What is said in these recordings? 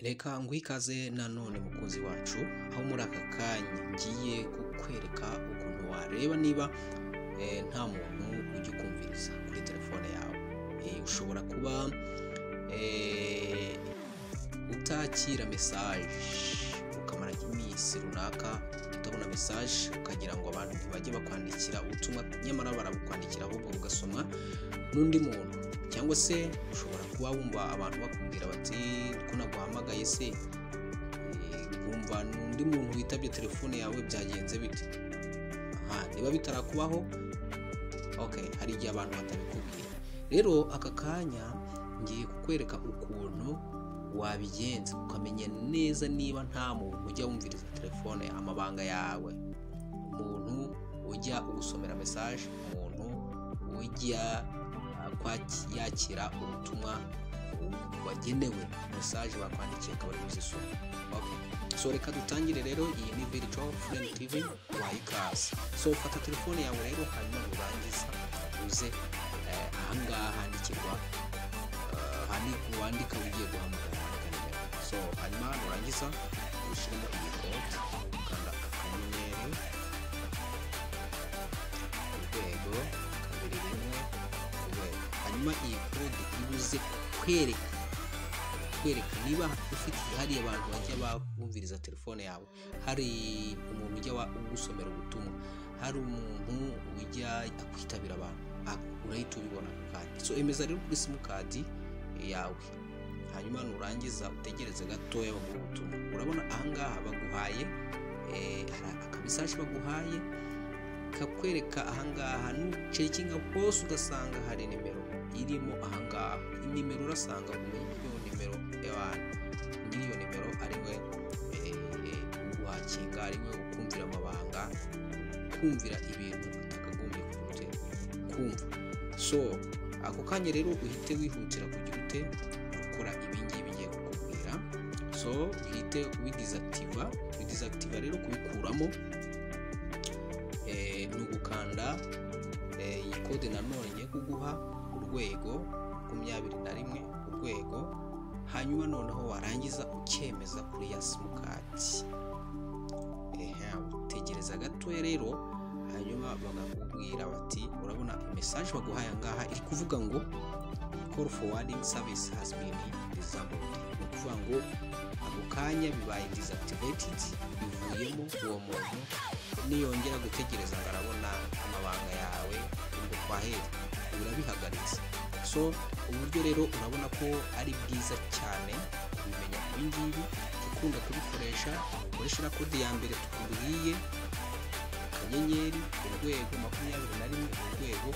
Reka nguhe ikaze nanone mukunzi wacu, aho muri aka kanya ngiye kukwereka ukuntu wareba niba nta muntu ujya ukumviriza kuri telefone yawe. Ushobora kuba utakira message ukamara iminsi runaka utabona message, ukagira ngo abantu ntibajye bakwandikira ubutumwa, nyamara barabukwandikira ahubwo bugasomwa n'undi muntu. Cyangwa se ushobora kuba wumva abantu bakubwira bati ko naguhamagaye se, wumva n'undi muntu witabye telefone yawe, byagenze bite? Aha niba bitarakubaho, okay, hari igihe abantu batabikubwira. Rero aka kanya ngiye kukwereka ukuntu wabigenza ukamenya neza niba nta muntu ujya wumviriza telefone, amabanga yawe, umuntu ujya ugusomera message, umuntu ujya yakira ubutumwa wagenewe, message bakwandikiye akaba ari kuzisoma. Okay. So reka dutangire rero. Iyi ni Virtual Friend TV, waha ikaze. So fata telefone yawe rero, hanyuma nurangiza uze ahangaha handikirwa, wandika ugiye guhamagara, wandika nimero. So hanyuma nurangiza ushyiremo iyi code, ukanda akanyenyeri, urwego, 2, 1, urwego. Hanyuma iyi code ibuze kwereka niba ufite hari abantu bajya bumviriza telefone yawe, hari umuntu ujya ugusomera ubutumwa, hari umuntu ujya akwitabira abantu, urahita ubibona ako kanya. So emeza rero kuri simukadi yawe, hanyuma nurangiza utegereze gatoya baguha ubutumwa. Urabona ahangaha baguhaye, hari akamessage baguhaye kakwereka ahangaha. Nucheckinga hose ugasanga hari nimero irimo ahangaha, nimero urasanga umenye iyo nimero y'abantu, nyiri iyo nimero ari we uguhackinga, ari we ukumvira amabanga, kumvira ibintu atakagombye kugira ute kumva. So ako kanya rero uhite wihutira kugira ute gukora ibingibi ngiye kukubwira. So uhite ubidésactiva. Ubidésactiva rero, kubikuramo ni ugukanda iyi code nanone ngiye kuguha, urwego, 21, urwego. Hanyuma noneho warangiza ukemeza kuri ya simukadi, utegereza gatoya rero, hanyuma bakakubwira bati urabona message baguhaye ahangaha iri kuvuga ngo "Call forwarding service has been disabled". Ni ukuvuga ngo ako kanya bibaye deactivated, bivuyemo. Uwo muntu niyongera gutegereza ngo arabona amabanga yawe, ubwo kwahera urabihagaritse. So uburyo rero urabona ko ari bwiza cyane kubimenya ibi ngibi, ukunda kubikoresha, ukoresha code ya mbere tukubwiye, akanyenyeri, urwego, 21, urwego,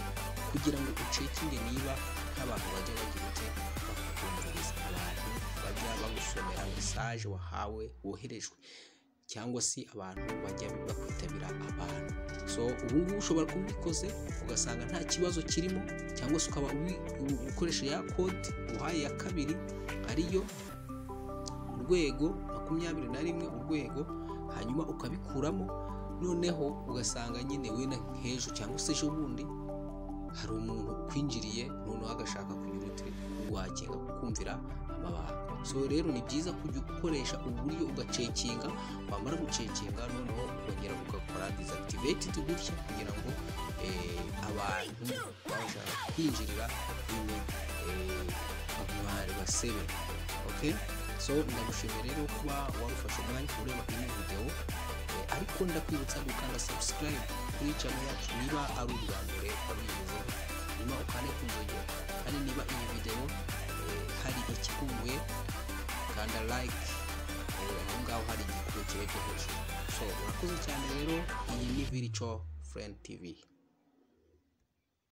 kugira ngo ucheckinge niba nk'abantu bajya bagira ute bakumviriza, abantu bajya bagusomera message wahawe, woherejwe, cyangwa se abantu bajya bakwitabira abantu. So ubu ngubu ushobora kuba ubikoze ugasanga nta kibazo kirimo, cyangwa se ukaba ukoresha ya code uhaye ya kabiri, ariyo urwego, 21, urwego, hanyuma ukabikuramo, noneho ugasanga nyine wenda nk'ejo cyangwa se ejo bundi hari umuntu ukwinjiriye, noneho agashaka kugira ute kuguhackinga, kukumvira amabanga. So rero ni byiza kujya ukoresha uburyo ugacheckinga, wamara gucheckinga noneho ukongera ugakora deactivated gutya, kugira ngo abantu baba bashaka kwinjirira nyine basebe. Okay, so ndagushimiye rero kuba warufashe umwanya ureba iyi video, ariko ndakwibutsa gukanda subscribe kuri channel yacu niba ari ubwa mbere wabigezeho, hanyuma ukande ku nzogera. Kandi niba iyi video hari ikikunguye, kanda like aho ngaho hari igikuba kirebye hejuru. So urakoze cyane rero. Iyi ni Virtual Friend TV.